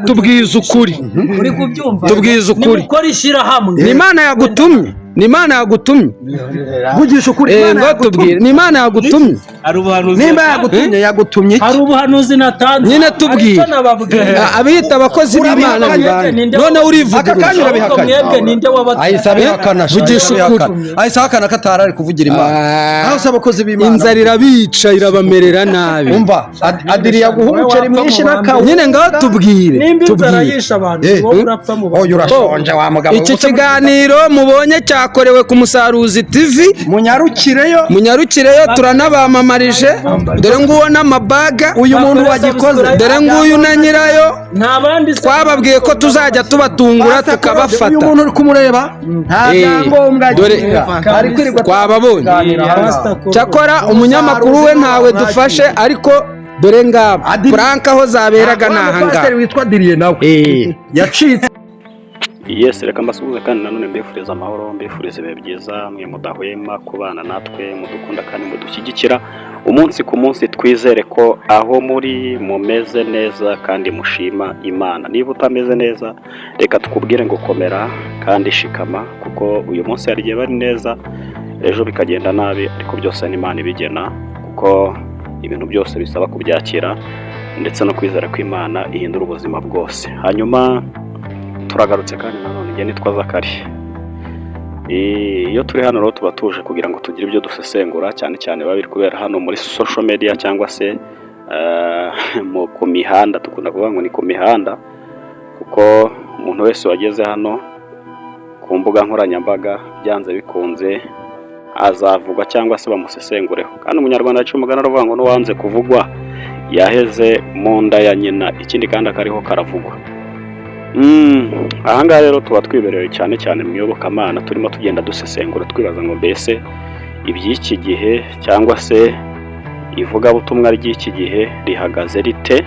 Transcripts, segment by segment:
Tubwiza ukuri. Uri kubyumva? Tubwize ukuri. Nimukora ishyirahamwe. Ni Imana yagutumye, ni Imana yagutumye. Vugisha ukuri. Ngo tubwire, ni Imana yagutumye? Hari ubuhanuzi. Nimba yagutumye, yagutumye iki? Hari ubuhanuzi natanze. Nyine tubwire. Hari icyo nababwiye. Abiyita abakozi b'Imana ni bande? None Aka kanya urivuguruza. urabihakanye. Ahubwo mwebwe ninde wabatumye? Ahise abihakana. Vugisha ukuri. Ahise ahakana ko atari ari kuvugira Imana. Aho se abakozi b'Imana? Inzara irabica, irabamerera nabi. Umva, Adiri yaguha umuceri mwinshi n'akawunga. Nyine ngaho tubwire. Nimba inzara Tubwire. yishe abantu, wowe urapfa mu bantu. Oya, urashonje wa mugabo. Iki kiganiro mubonye cyakorewe ku Musaruzi TV. Munyarukireyo. Munyarukireyo, turanabamamarije. Dore nguwo n'amabaga. Uyu muntu Bakore wagikoze. subscribe. Dore nguyu na nyirayo. Nta bandi se? Twababwiye ko tuzajya tubatungura Pastor Claude, tukabafata. uyu muntu uri kumureba nta byangombwa Dore agira, ari kwirirwa twababonye. tuganira hano. Pastor Claude. Cyakora umunyamakuru we ntawe dufashe, ariko dore ngaba. Adiri. Prank aho zaberaga ni Wa ahangaha. mupasiteri witwa Diriye nawe yacitse. Yes, reka mbasuhuze kandi nanone mbifuriza amahoro, mbifuriza ibihe byiza, mwe mudahwema kubana natwe, mudukunda kandi mudushyigikira umunsi ku munsi. Twizere ko aho muri mumeze neza kandi mushima Imana. Niba utameze neza, reka tukubwire ngo komera kandi shikama, kuko uyu munsi hari igihe bari neza, ejo bikagenda nabi, ariko byose ni Imana ibigena, kuko ibintu byose bisaba kubyakira ndetse no kwizera ko Imana ihindura ubuzima bwose. Hanyuma turagarutse kandi nanone, njye nitwa Zakari. Iyo turi hano rero tuba tuje kugira ngo tugire ibyo dusesengura, cyane cyane biba biri kubera hano muri social media cyangwa se ku mihanda. Dukunda kuvuga ngo ni ku mihanda, kuko umuntu wese wageze hano ku mbuga nkoranyambaga byanze bikunze azavugwa cyangwa se bamusesengureho. Kandi Umunyarwanda yaciye umugani aravuga ngo n'uwanze kuvugwa yaheze mu nda ya nyina. Ikindi kandi akariho karavugwa. Ahangaha rero tuba twibereye cyane cyane mu iyobokamana, turimo tugenda dusesengura, twibaza ngo mbese iby'iki gihe cyangwa se ivugabutumwa ry'iki gihe rihagaze rite?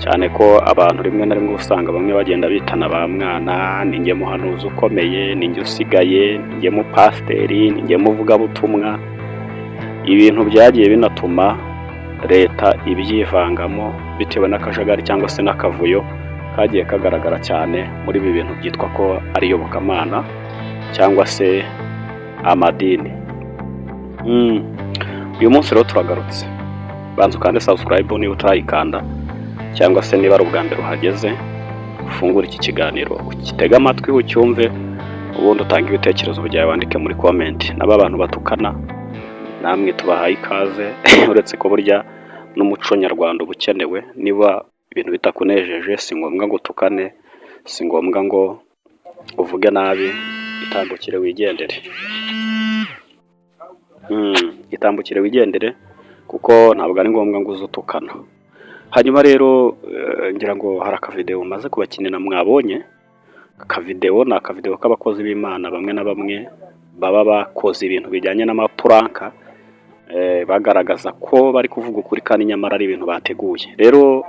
Cyane ko abantu rimwe na rimwe usanga bamwe bagenda bitana ba mwana: ni njye muhanuzi ukomeye, ni njye usigaye, ni njye mupasiteri, ni njye muvugabutumwa. Ibintu byagiye binatuma leta ibyivangamo bitewe n'akajagari cyangwa se n'akavuyo kagiye kagaragara cyane muri ibi bintu byitwa ko ari iyobokamana cyangwa se amadini. Uyu munsi rero turagarutse. Banza ukande subscribe niba utarayikanda, cyangwa se niba ari ubwa mbere uhageze, ufungure iki kiganiro, ukitege amatwi, ucyumve, ubundi utange ibitekerezo byawe, wandike muri comment. N'aba bantu batukana namwe tubahaye ikaze, uretse ko burya n'umuco nyarwanda uba ukenewe. Niba ibintu bitakunejeje, si ngombwa ngo utukane, si ngombwa ngo uvuge nabi, itambukire wigendere. Itambukire wigendere, kuko ntabwo ari ngombwa ngo uze utukana. Hanyuma rero ngira ngo hari akavidewo maze kubakinira mwabonye. Akavidewo ni akavidewo k'abakozi b'Imana bamwe na bamwe baba bakoze ibintu bijyanye n'amaprank, bagaragaza ko bari kuvuga ukuri kandi nyamara ari ibintu bateguye. Rero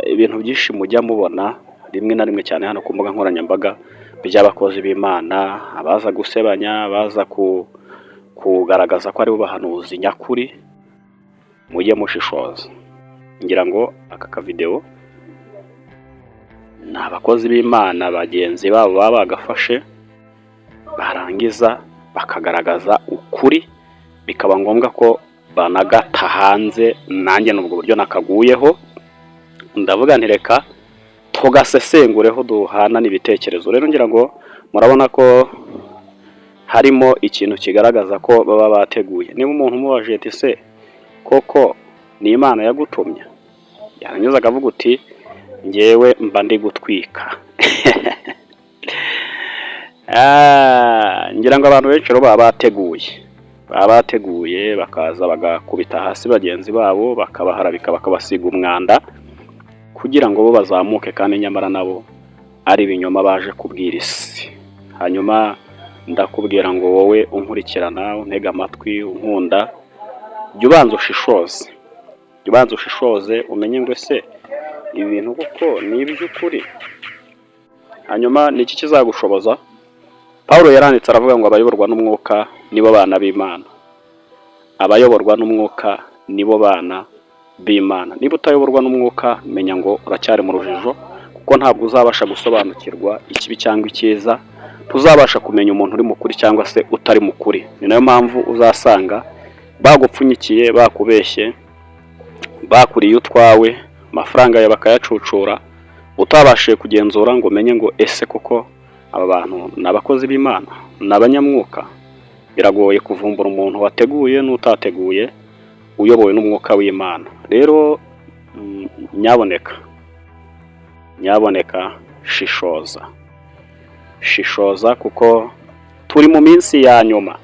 ibintu byinshi mujya mubona rimwe na rimwe cyane hano ku mbuga nkoranyambaga by'abakozi b'Imana, abaza gusebanya, abaza kugaragaza ko aribo bahanuzi nyakuri, mujye mushishoza. Ngira ngo aka kavidewo ni abakozi b'Imana bagenzi babo baba bagafashe, barangiza bakagaragaza ukuri, bikaba ngombwa ko banagata hanze. Nanjye ni ubwo buryo nakaguyeho, ndavuga nti reka tugasesengureho, duhanane ibitekerezo. Rero ngira ngo murabona ko harimo ikintu kigaragaza ko baba bateguye. Niba umuntu umubajije ati: "Se koko ni Imana yagutumye?" yarangiza akavuga uti: "Ngewe mba ndi gutwika." Ngira ngo abantu benshi rero baba bateguye, bakaza bagakubita hasi bagenzi babo, bakabaharabika, bakabasiga umwanda kugira ngo bo bazamuke, kandi nyamara nabo ari ibinyoma baje kubwira isi. Hanyuma ndakubwira ngo wowe unkurikirana, untega amatwi, unkunda, jya ubanza ushishoze, jya ubanza ushishoze, umenye ngo ese ibi bintu koko ni iby'ukuri? Hanyuma ni iki kizagushoboza? Paul yaranditse aravuga ngo abayoborwa n'umwuka nibo bana b'Imana. Abayoborwa n'umwuka nibo bana b'Imana. Niba utayoborwa n'umwuka, menya ngo uracyari mu rujijo, kuko ntabwo uzabasha gusobanukirwa ikibi cyangwa icyiza, ntuzabasha kumenya umuntu uri mu kuri cyangwa se utari mu kuri. Ni nayo mpamvu uzasanga bagupfunyikiye, bakubeshye, bakuriye utwawe, amafaranga yawe bakayacucura, utabashije kugenzura ngo umenye ngo ese koko aba bantu ni abakozi b'Imana, ni abanyamwuka. Biragoye kuvumbura umuntu wateguye n'utateguye uyobowe n'umwuka w'Imana. Rero nyaboneka, nyaboneka, shishoza, shishoza, kuko turi mu minsi ya nyuma,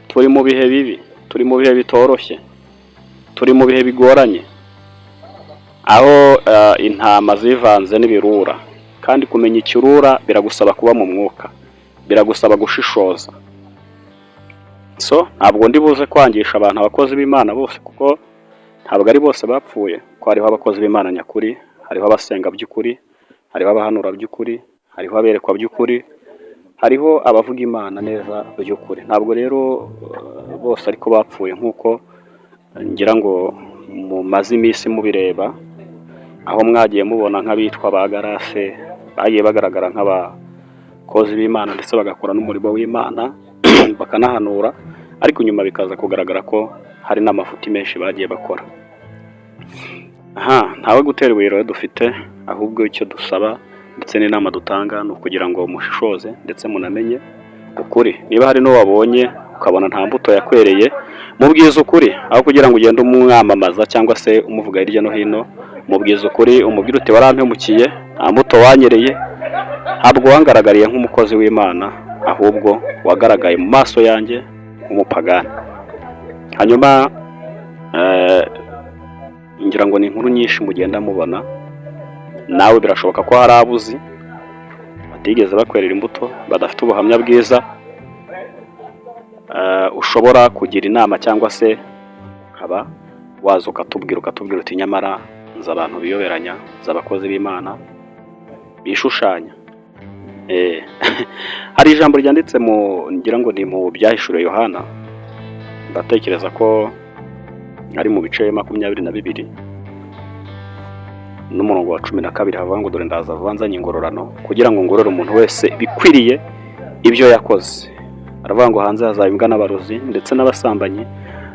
turi mu bihe bibi, turi mu bihe bitoroshye, turi mu bihe bigoranye, aho intama zivanze n'ibirura. Kandi kumenya ikirura biragusaba kuba mu mwuka, biragusaba gushishoza. So ntabwo ndi buze kwangisha abantu abakozi b'Imana bose, kuko ntabwo ari bose bapfuye, ko hariho abakozi b'Imana nyakuri, hariho abasenga by'ukuri, hariho abahanura by'ukuri, hariho aberekwa by'ukuri, hariho abavuga Imana neza by'ukuri. Ntabwo rero bose ariko bapfuye, nk'uko ngira ngo mumaze iminsi mubireba, aho mwagiye mubona nk'abitwa ba Garase bagiye bagaragara nk'abakozi b'Imana, ndetse bagakora n'umurimo w'Imana, bakanahanura, ariko nyuma bikaza kugaragara ko hari n'amafuti menshi bagiye bakora. Aha ntawe gutera ibuye rero dufite, ahubwo icyo dusaba ndetse n'inama dutanga ni ukugira ngo mushishoze ndetse munamenye ukuri. Niba hari n'uwo wabonye ukabona nta mbuto yakwereye, mubwize ukuri, aho kugira ngo ugende umwamamaza cyangwa se umuvuga hirya no hino. Mubwize ukuri, umubwire uti: "Warampemukiye, nta mbuto wanyereye, ntabwo wangaragariye nk'umukozi w'Imana, ahubwo wagaragaye mu maso yanjye nk'umupagani." Hanyuma ngira ngo ni inkuru nyinshi mugenda mubona. Nawe birashoboka ko hari abo uzi batigeze bakwerera imbuto, badafite ubuhamya bwiza, ushobora kugira inama cyangwa se ukaba waza ukatubwira uti: "Nyamara nzi abantu biyoberanya, nzi abakozi b'Imana bishushanya." Hari ijambo ryanditse mu, ngira ngo ni mu Byahishuriwe Yohana, ndatekereza ko ari mu bice 22 n'umurongo wa 12, havuga ngo: "Dore ndaza vuba nzanye ingororano kugira ngo ngorore umuntu wese bikwiriye ibyo yakoze." Aravuga ngo hanze hazaba imbwa n'abarozi ndetse n'abasambanyi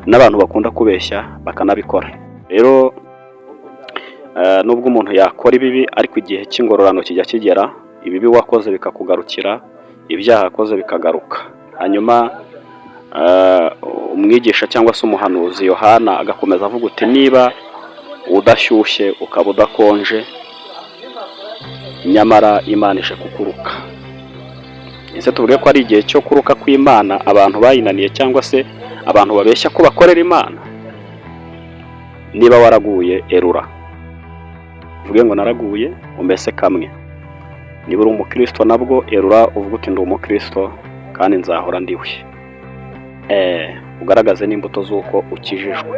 n'abantu bakunda kubeshya bakanabikora. Rero nubwo umuntu yakora ibibi, ariko igihe cy'ingororano kijya kigera, ibibi wakoze bikakugarukira, ibyaha wakoze bikagaruka. Hanyuma umwigisha cyangwa se umuhanuzi Yohana agakomeza avuga uti: "Niba udashyushye ukaba udakonje, nyamara Imana ije kukuruka." Ese tuvuge ko ari igihe cyo kuruka kw'Imana abantu bayinaniye, cyangwa se abantu babeshya ko bakorera Imana? Niba waraguye, erura uvuge ngo naraguye, umese kamwe. Niba uri umukristo, nabwo erura uvuge uti: "Ndi umukristo kandi nzahora ndiwe." Ugaragaze n'imbuto z'uko ukijijwe.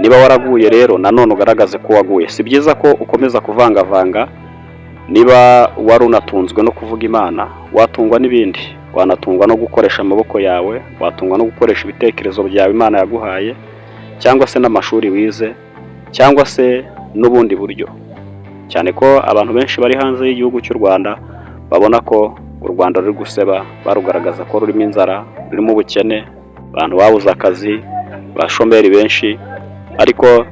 Niba waraguye rero, nanone ugaragaze ko waguye. Si byiza ko ukomeza kuvangavanga. Niba wari unatunzwe no kuvuga Imana, watungwa n'ibindi, wanatungwa no gukoresha amaboko yawe, watungwa no gukoresha ibitekerezo byawe Imana yaguhaye, cyangwa se n'amashuri wize, cyangwa se n'ubundi buryo, cyane ko abantu benshi bari hanze y'igihugu cy'u Rwanda babona ko u Rwanda ruri guseba, barugaragaza ko rurimo inzara, rurimo ubukene, abantu babuze akazi, abashomeri benshi. Ariko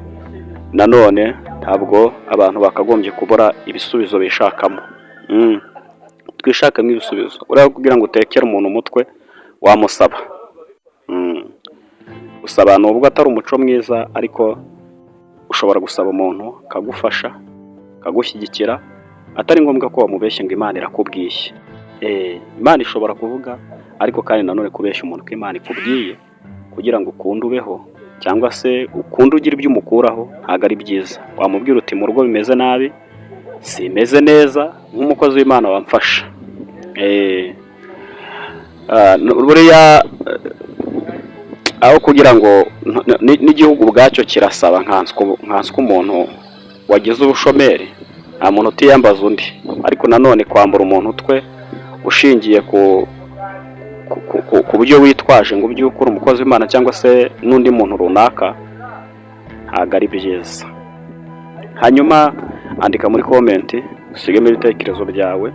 nanone ntabwo abantu bakagombye kubura ibisubizo bishakamo. Twishakemo ibisubizo. Uriya kugira ngo utekere umuntu umutwe, wamusaba. Gusaba nubwo atari umuco mwiza, ariko ushobora gusaba umuntu akagufasha, akagushyigikira, atari ngombwa ko wamubeshya ngo Imana irakubwiye. Imana ishobora kuvuga, ariko kandi nanone kubeshya umuntu ko Imana ikubwiye kugira ngo ukunde ubeho cyangwa se ukunde ugire ibyo umukuraho, ntabwo ari byiza. Wamubwira uti: "Mu rugo bimeze nabi, simeze neza, nk'umukozi w'Imana wamfasha." Buriya aho kugira ngo n'igihugu ubwacyo kirasaba, nkanswe umuntu wagize ubushomeri, nta muntu utiyambaza undi. Ariko nanone kwambura umuntu utwe ushingiye ku buryo witwaje ngo by'uko uri umukozi w'Imana cyangwa se n'undi muntu runaka, ntabwo ari byiza. Ntabwo ari byiza. Hanyuma andika muri comment, usigemo ibitekerezo byawe,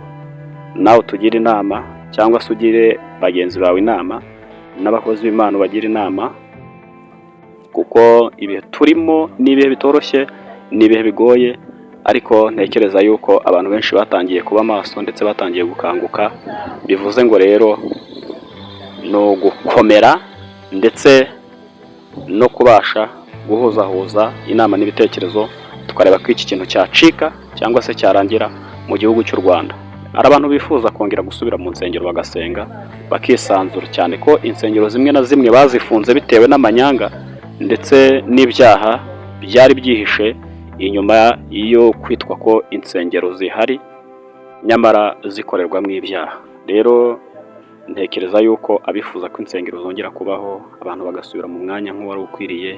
nawe utugire inama cyangwa se ugire bagenzi bawe inama, n'abakozi b'Imana ubagire inama, kuko ibihe turimo ni ibihe bitoroshye, ni ibihe bigoye, ariko ntekereza yuko abantu benshi batangiye kuba maso ndetse batangiye gukanguka. Bivuze ngo rero ni ugukomera ndetse no kubasha guhuzahuza inama n'ibitekerezo, tukareba ko iki kintu cyacika cyangwa se cyarangira mu gihugu cy'u Rwanda. Hari abantu bifuza kongera gusubira mu nsengero bagasenga bakisanzura, cyane ko insengero zimwe na zimwe bazifunze bitewe n'amanyanga ndetse n'ibyaha byari byihishe inyuma yo kwitwa ko insengero zihari, nyamara zikorerwamo ibyaha. Rero ntekereza yuko abifuza ko insengero zongera kubaho, abantu bagasubira mu mwanya nk'uwari ukwiriye,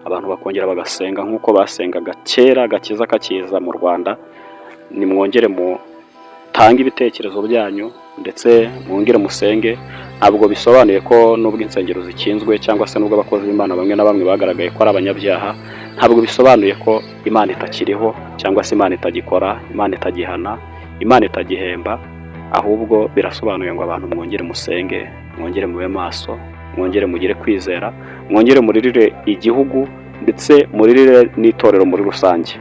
abantu bakongera bagasenga nk'uko basengaga kera agakiza kakiza mu Rwanda, nimwongere mutange ibitekerezo byanyu ndetse mwongere musenge. Ntabwo bisobanuye ko nubwo insengero zikinzwe cyangwa se nubwo abakozi b'Imana bamwe na bamwe bagaragaye ko ari abanyabyaha, ntabwo bisobanuye ko Imana itakiriho cyangwa se Imana itagikora, Imana itagihana, Imana itagihemba. Ahubwo birasobanuye ngo abantu mwongere musenge, mwongere mube maso, mwongere mugire kwizera, mwongere muririre igihugu ndetse muririre n'itorero muri rusange.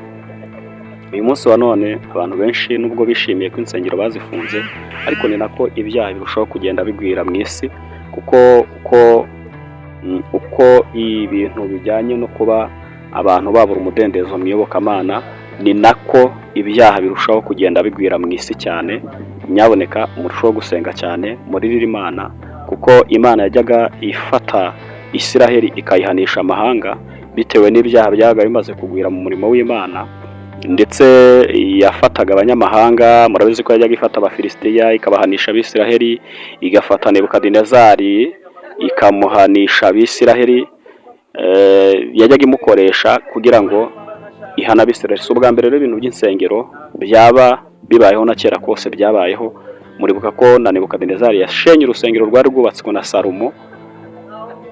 Uyu munsi wa none abantu benshi nubwo bishimiye ko insengero bazifunze, ariko ni nako ibyaha birushaho kugenda bigwira mu isi, kuko uko ibintu bijyanye no kuba abantu babura umudendezo mu iyobokamana, ni nako ibyaha birushaho kugenda bigwira mu isi cyane. Nyaboneka murusheho gusenga cyane, muririre Imana, kuko Imana yajyaga ifata Isiraheli ikayihanisha amahanga bitewe n'ibyaha byabaga bimaze kugwira mu murimo w'Imana, ndetse yafataga abanyamahanga. Murabizi ko yajyaga ifata Abafilisitiya ikabahanisha Abisiraheli, igafata Nebukadinezari ikamuhanisha Abisiraheli. Yajyaga imukoresha kugira ngo ihane Abisiraheli. Si ubwa mbere rero ibintu by'insengero byaba bibayeho, na kera kose byabayeho. Muribuka ko na Nebukadinezari yashenye urusengero rwari rwubatswe na Salomo,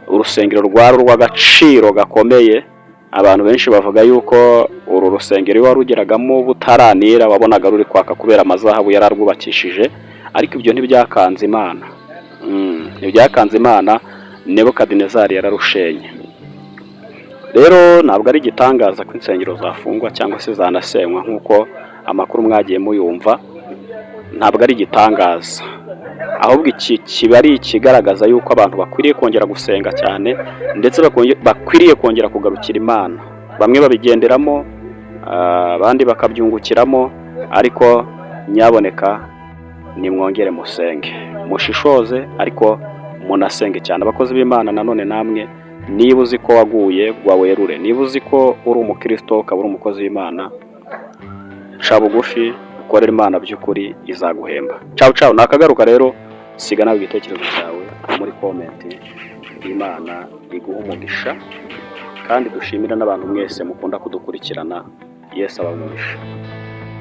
urusengero rwari urw'agaciro gakomeye. Abantu benshi bavuga yuko uru rusengero iyo warugeragamo butaranira wabonaga ruri kwaka kubera amazahabu yari arwubakishije, ariko ibyo ntibyakanze Imana. Ntibyakanze Imana, Nebukadinezari yararushenye. Rero ntabwo ari igitangaza ko insengero zafungwa cyangwa se zanasenywa nk'uko amakuru mwagiye muyumva, ntabwo ari igitangaza. Ahubwo iki kiba ari ikigaragaza yuko abantu bakwiriye kongera gusenga cyane, ndetse bakwiriye kongera kugarukira Imana. Bamwe babigenderamo, abandi bakabyungukiramo, ariko nyaboneka nimwongere musenge, mushishoze, ariko munasenge cyane. Abakozi b'Imana nanone namwe, niba uzi ko waguye, gwa werure. Niba uzi ko uri umukristo ukaba uri umukozi w'Imana, ca bugufi ukorere Imana by'ukuri, izaguhemba. Cawu cawu, nakagaruka. Rero siga nawe igitekerezo cyawe muri comment. Imana iguha umugisha, kandi dushimire n'abantu mwese mukunda kudukurikirana. Yesu abahe umugisha.